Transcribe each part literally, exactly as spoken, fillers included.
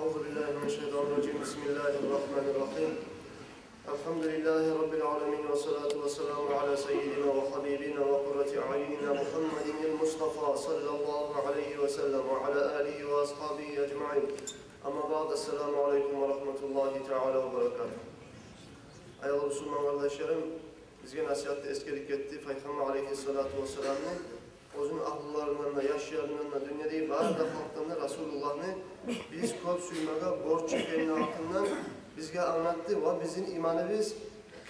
أعوذ بالله من الشيطان الرجيم. بسم الله الرحمن الرحيم. الحمد لله رب العالمين، والصلاة والسلام على سيدنا وحبيبنا وقرة أعيننا محمد المصطفى صلى الله عليه وسلم وعلى آله وأصحابه أجمعين. أما بعد، السلام عليكم ورحمة الله تعالى وبركاته. Аявлу бусурман къардашларым, бизге насигьатда эсгерип гетди Пайхаммар алейгьиссалату вассаламны оьзюню агьлюлеринден де, яшларындан да, дюньядагъы бары да халкъдан да Расулуллагьны биз кёп сюймеге борч экенни гьакъындан бизге англатды. Ва бизин иманыбыз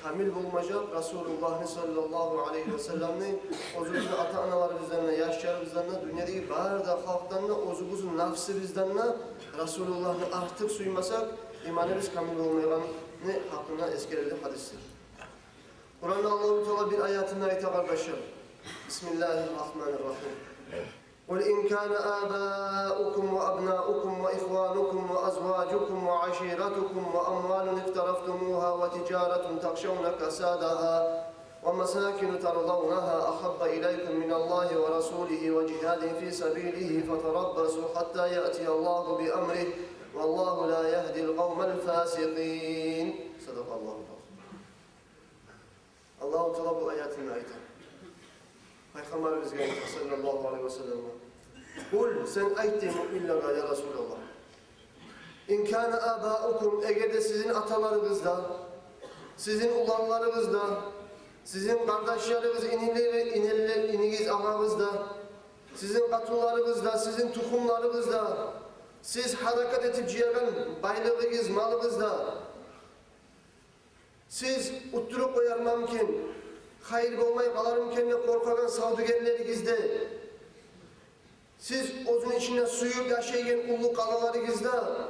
камил болмажакъ Расулуллагьны саллаллагьу алейгьи вассаламны оьзюбюзню ата-аналарыбыздан да, яшларыбыздан да, дюньядагъы бары да халкъдан да, оьзюбюзню нафсыбыздан да Расулуллагьны артыкъ сюймесек, иманыбыз камил болмайгъаны гьакъында эсгерилди гьадисде. Къуранда Аллагьу Таала бир аятында айта, къардашлар. بسم الله الرحمن الرحيم. قل إن كان آباؤكم وأبناؤكم وإخوانكم وأزواجكم وعشيرتكم وأموال اقترفتموها وتجارة تخشون كسادها ومساكن ترضونها أحب إليكم من الله ورسوله وجهاد في سبيله فتربصوا حتى يأتي الله بأمره والله لا يهدي القوم الفاسقين. صدق الله العظيم. Аллагьу Таала бу аятында айта. Пайхаммарыбызгъа айта, саллаллагьу алейгьи вассаллам. Къул, сен айт дей муъминлеге, я Расулаллагь. إن كان آباؤكم, эгер де сизин аталарыгъыз да, сизин уланларыгъыз да, сизин къардашларыгъыз, инилери, иниле-, инигиз, агъагъыз да, сизин къатынларыгъыз да, сизин тухумларыгъыз да, сиз гьаракат этип жыягъан байлыгъыгъыз, малыгъыз да, сиз уттуруп къоярмы экен, хайыр болмай къалармы экен деп къоркъагъан савдюгерлеригиз де, сиз оьзюню ичинде сююп яшайгъан уллу къалаларыгъыз да,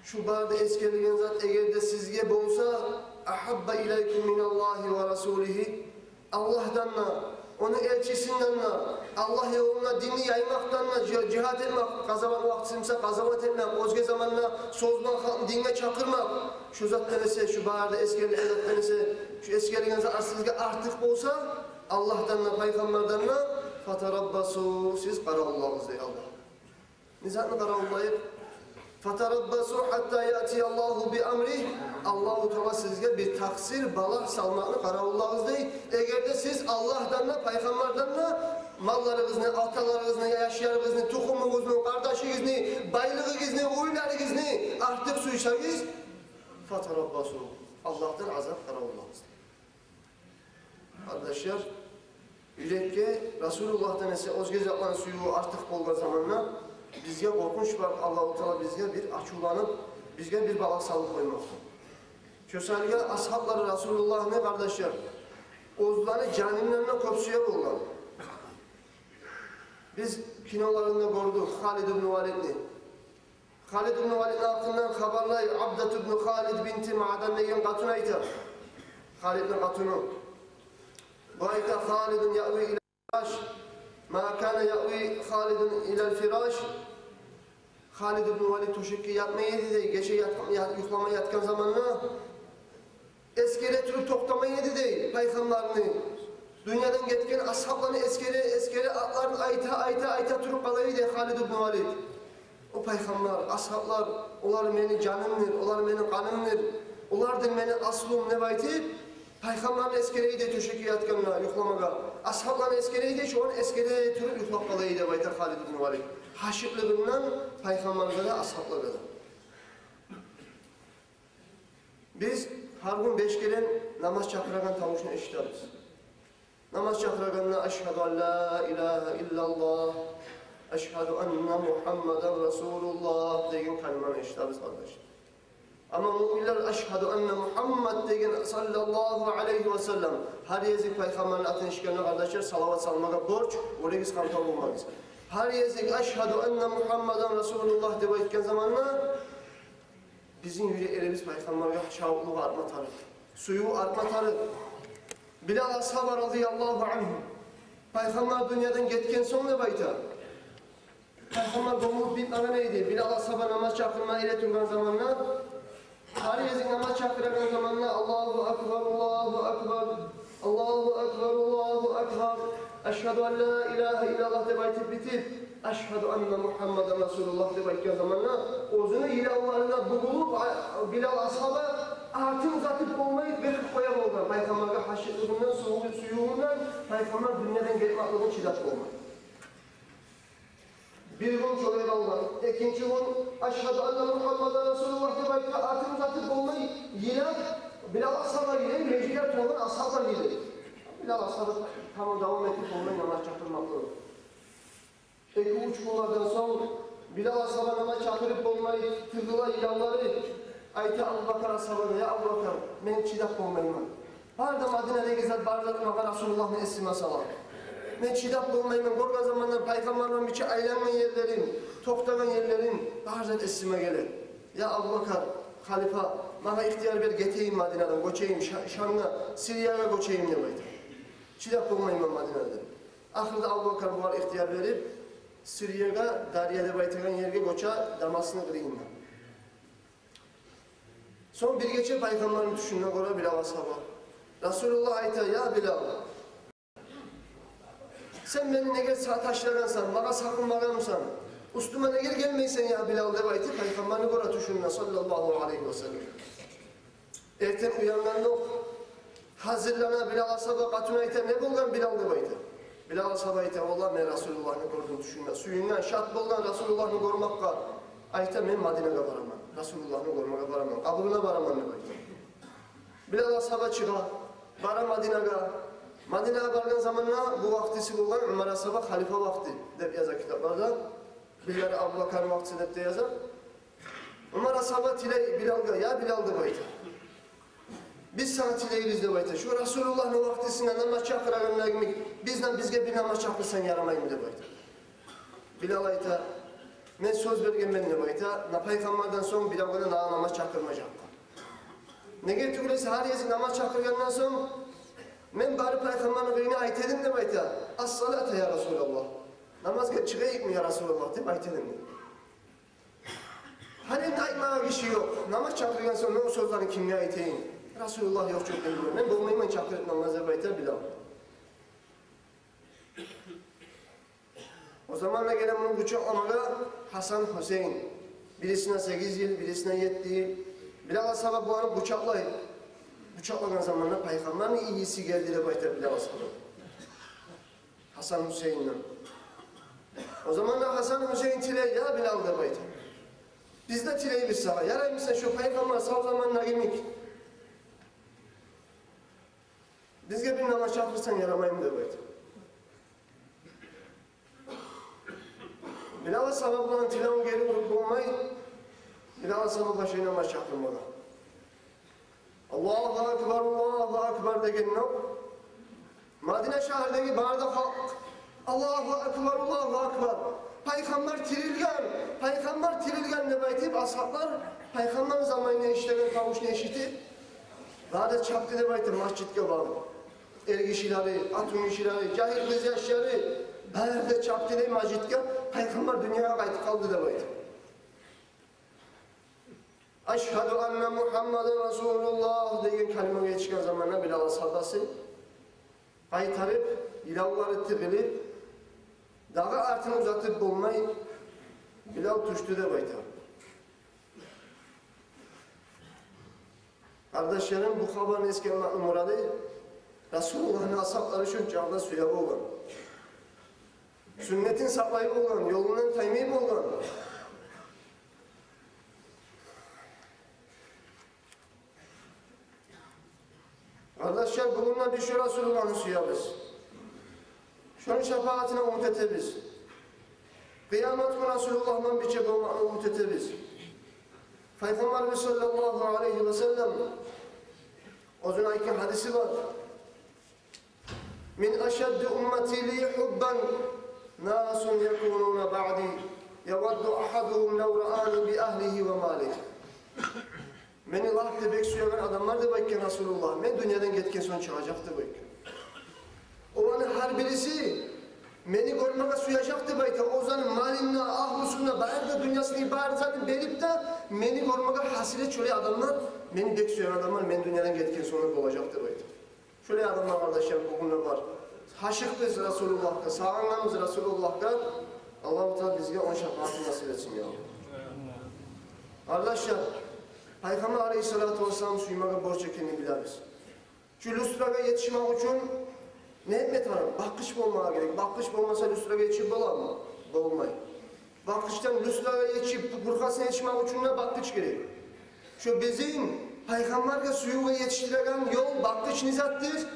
шу бары да эсгерилген зат эгер де сизге болса, أحب إليكم من الله ورسوله, Аллагьдан да, ону элчисинден де, Аллагь ёлунда динни яймакъдан да, жи-, жигьат этмек, къазават вакътиси буса къазават этмек, оьзге заманда сёз булан халкъны динге чакъырмакъ, шу затдан эсе, шу бары да эсгерилген затдан эсе, шу эсгерилген зат сизге артыкъ болса, Аллагьдан да, Пайхаммардан да, فتربصوا, сиз къаравуллагъыз дей Аллагь. Не затны къаравуллайыкъ? فتربصوا حتى يأتي الله بأمره. Аллагьу Таала сизге бир такъсыр, балагь салмакъны къаравуллагъыз дей. Эгер де сиз Аллагьдан да, Пайхаммардан да, малларыгъызны, аталарыгъызны, яшларыгъызны, тухумугъузну, къардашыгъызны, байлыгъыгъызны, уьйлеригизни артыкъ сюйсегиз, فتربصوا, Аллагьдан азап къаравуллагъыз дей. Къардашлар, юрекге Расулуллагьдан эсе оьзге затланы сюювю артыкъ болгъан заманда бизге къоркъунч бар, Аллагьу Таала бизге бир ачувланып, бизге бир балагь салып къоймакъ. Шо саялы асгьаблар Расулуллагьны, къардашлар, оьзлени жанындан да кёп сюе болгъан. Биз киноларында гёрдюк Халид ибн Валидни. Халид ибн Валидни гьакъындан хабарлай Абдат ибн Халид бинти Маъдан деген къатын айта. Халидни къатыны. Бу айта: خالد يأوي إلى الفراش ما كان يأوي خالد إلى الفراش. Халид ибн Валид тёшекге ятмай эди дей, гече ят-, ят-, юхлама ятгъан заманда эсгере туруп токътамай эди дей Пайхаммарны, дюньядан гетген асгьабланы эсгере, эсгере, атларын айта, айта, айта туруп къала эди дей Халид ибн Валид. О Пайхаммар, асгьаблар, олар мени жанымдыр, олар мени къанымдыр, олардыр мени аслум деп айтып, Пайхаммарны эсгере эди дей тёшекге ятгъанда, юхламагъа. Асгьабланы эсгере эди дей, шону эсгере туруп юхлап къала эди дей, деп айта Халид ибн Валид. Гьашыкълыгъындан Пайхаммаргъа да, асгьаблагъа да. Биз гьар гюн беш керен намаз чакъырагъан тавушну эшитебиз. Намаз чакъырагъанда: أشهد أن لا إله إلا الله، أشهد أن محمدا رسول الله деген калиманы эшитебиз, къардашлар. Амма муъминлер أشهد أن محمدا деген, саллаллагьу алайгьи ва саллам, гьар гезик Пайхаммарны атын эшитгенде, къардашлар, салават салмагъа борч, оьлегиз, къантав болмагъыз. Гьар гезик أشهد أن محمدا رسول الله деп айтгъан заманда бизин юреклерибиз Пайхаммаргъа шавкълугъу артма тарыкъ, сюювю артма тарыкъ. Билал асгьаба, радияллагьу ангьу, Пайхаммар дюньядан гетген сонг деп айта, Пайхаммар гёмюлюп битмеген эди. Билал асгьаба намаз чакъырма эретургъан заманда, гьар гезик намаз чакъырагъан заманда: الله أكبر، الله أكبر، الله أكبر، الله أكبر، أشهد أن لا إله إلا الله деп айтып битип, «Ашгьаду анна Мугьаммадан расулуллагь» деп айтгъан заманда, оьзюню йылавларына бугъулуп, а, Билал асгьаба артын узатып болмай, бекип къоя болгъан. Пайхаммаргъа гьашыкълыгъындан, сюю-, сюювюнден пайхаммар дюньядан гетмеклигин чыдап болмай. Бир гюн шолай къалгъан. Экинчи гюн «Ашгьаду анна Мугьаммадан расулуллагь» деп айтгъан, артын узатып болмай, йылап, Билал асгьаба йылай, межитлер толгъан, асгьаблар йылай. Билал асгьаба тамам давам этип болмай намаз чакъырмакълыгъын. Эки-уьч гюнлерден сонг Билал асгьаба намаз чакъырып болмай, тыгъыла йылавлары. Айта Абубакар асгьабагъа: «Я Абубакар, мен чыдап болмайман. Бар да Мадинадагъы зат, бар зат магъа Расулуллагьны эсиме сала. Мен чыдап болмайман. Гёрген заманда пайхаммардан бирче айлангъан ерлерин, токътагъан ерлерин, бар зат эсиме геле. Я Абубакар, халифа, магъа ихтияр бер, гетейим Мадинадан, гёчейим Ша-, Шамгъа, Сириягъа гёчейим», — деп айта. «Чыдап болмайман Мадинада», — деп. Ахырда Абубакар бугъар ихтияр берип, Сириягъа, Дария деп айтагъан ерге гёче, Дамаскны къырыйына. Сонг бир гече пайхаммарны тюшюнде гёре Билал асгьаба. Расулуллагь айта: «Я Билал, сен мени неге са-, ташлагъансан, магъа сакъынмагъанмысан? Уьстюме неге гелмейсен, я Билал?» — деп айтып, пайхаммарны гёре тюшюнде, саллаллагьу алайгьи ва саллам. Эртен уянгъандокъ, гьазирлана Билал асгьаба, къатыны айта: «Не болгъан, Билал?» — деп айта. Билал асгьаба айта: «Валлагь, мен Расулуллагьны гёрдюм тюшюмде. Сююнген, шат болгъан Расулуллагьны гёрмекге. Айта, мен Мадинагъа бараман, Расулуллагьны гёрмеге бараман, къабуруна бараман», — деп айта. Билал асгьаба чыгъа, бара Мадинагъа. Мадинагъа баргъан заманда бу вакътиси болгъан Умар асгьаба халифа вакъти деп яза китапларда. Бирлери Абубакарны вакътиси деп де яза. Умар асгьаба тилей Билалгъа: «Я Билал, — деп айта, — биз сагъа тилейбиз, — деп айта, — шу Расулуллагьны вакътисинде намаз чакъырагъанда йимик, бизден бизге бир намаз чакъырсанг ярамаймы?» — деп айта. Билал айта: «Мен сёз бергенмен, — деп айта, — на, пайхаммардан сонг биревге де на-, намаз чакъырмажакъгъа. Неге тюгюл эсе, гьар гезик намаз чакъыргъандан сонг мен барып пайхаммарны къырыйына айта эдим, — деп айта, — Ас-салата, я Расулаллагь, намазгъа чыгъайыкъмы, я Расулаллагь, — деп айта эдим. Гьали энни айтмагъа гиши ёкъ. Намаз чакъыргъан сонг мен о сёзлени кимге айтайым? Расулуллагь ёкъ чу, — дей, — мен болмайман чакъырып намаз», — деп айта Билал. О заманда геле муну къучакъламагъа Гьасан, Гьусейин. Бирисине сегиз йыл, бирисине етти йыл. Билал асгьаба буланы къучакълай. Къучакълагъан заманда пайхаммарны ийиси гелди деп айта Билал асгьаба. Гьасан Гьусейинден. О заманда Гьасан Гьусейин тилей: «Я Билал, — деп айта, — биз де тилейбиз сагъа. Яраймы сен шу пайхаммар сав заманда йимик бизге бир намаз чакъырсанг ярамаймы?» — деп айта. Билал асгьаба буланы тилевюн гери уруп болмай, Билал асгьаба башлай намаз чакъырмагъа. «Аллагьу акбар, Аллагьу акбар» дегенде, Мадина шагьардагъы бары да халкъ: «Аллагьу акбар, Аллагьу акбар! Пайхаммар тирилген, пайхаммар тирилген!» — деп айтып, асгьаблар пайхаммарны заманында эшитеген тавушну эшитип, бары да чапды деп айта межитге барып. Эргишилери, къатынгишилери, жагьил къызъяшлары бары да чапды дей межитге, пайхаммар дюньягъа къайтып къалды деп айта. «Ашгьаду анна Мугьаммадан расулуллагь» деген калимагъа етишген заманда Билал асгьабасы къайтарып, йылавлары тыгъылып, дагъы артын узатып болмай, Билал тюшдю деп айта. Къардашларым, бу хабарны эсгермекни мурады, Расулуллагьны асгьаблары шунчакъы да сюе болгъан, сюннетин сакълай болгъан, ёлундан таймай болгъан. Къардашлар, бугюн де биз шу Расулуллагьны сюебиз. Шону шапаатына умут этебиз. Къыямат гюн Расулуллагьдан бирче болмакъны умут этебиз. Пайхаммарыбыз саллаллагьу алайгьи ва саллам оьзюню айтгъан гьадиси бар. «Мин ашадди уммати ли гьуббан насун якунуна баъди, явадду агьадугьум лав раани би агьлигьи ва малигьи». Мени лап да бек сюеген адамлар, деп айтгъан Расулуллагь, мен дюньядан гетген сонг чыгъажакъ деп айтгъан. Оланы гьар бириси мени гёрмеге сюежек деп айта. Оьзюню малын да, агьлюсюн де, бары да дюньясыны, бары затын берип де, мени гёрмеге гьасирет, шолай адамлар, мени бек сюеген адамлар мен дюньядан гетген сонг болажакъ деп айта. Шолай адамлар, къардашлар, бугюн де бар. Гьашыкъбыз Расулуллагьгъа, сагъынабыз Расулуллагьгъа. Аллагьу Таала бизге ону шапаатын насип этсин, я Аллагь. Къардашлар, Пайхаммар алейгьиссалату вассаламны сюймеге борч экенин билебиз. Шу люстрагъа етишмек учун не этме тарыкъ? Бакъгъыч болмагъа герек. Бакъгъыч болмаса, люстрагъа етишип боламы? Болмай. Бакъгъычдан люстрагъа етишип, буркъасына етишмек учун да бакъгъыч герек. Шу бизин Пайхаммаргъа сюювге етишдиреген ёл, бакъгъыч не затдыр?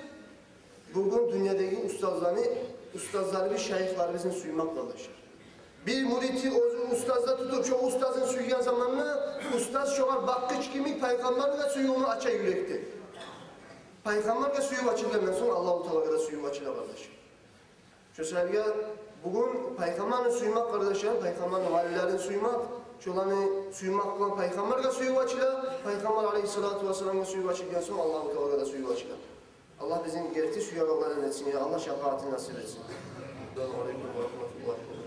Бугюн дюньядагъы устазланы, устазларыбыз, шайыхларыбызны сюймек, къардашлар. Бир мурит оьзюн устазда тутуп, шо устазын сюйген заманда, устаз шогъар бакъгъыч кимик Пайхаммаргъа сюювню ача юрекде. Пайхаммаргъа сююв ачылгъандан сонг, Аллагьу Таалагъа да сююв ачыла, къардашлар. Шо саялы бугюн Пайхаммарны сюймек, къардашлар, Пайхаммарны валилерин сюймек, шоланы сюймек булан Пайхаммаргъа сююв ачыла, Пайхаммар алейгьиссалату вассаламгъа сююв ачылгъан сонг, Аллагьу Таалагъа да сююв ачыла. Аллагь бизин герти сюегенлерден этсин, я Аллагь, шапаатын насип этсин. Ассаламу алейкум ва рагьматуллагьи ва баракатугь.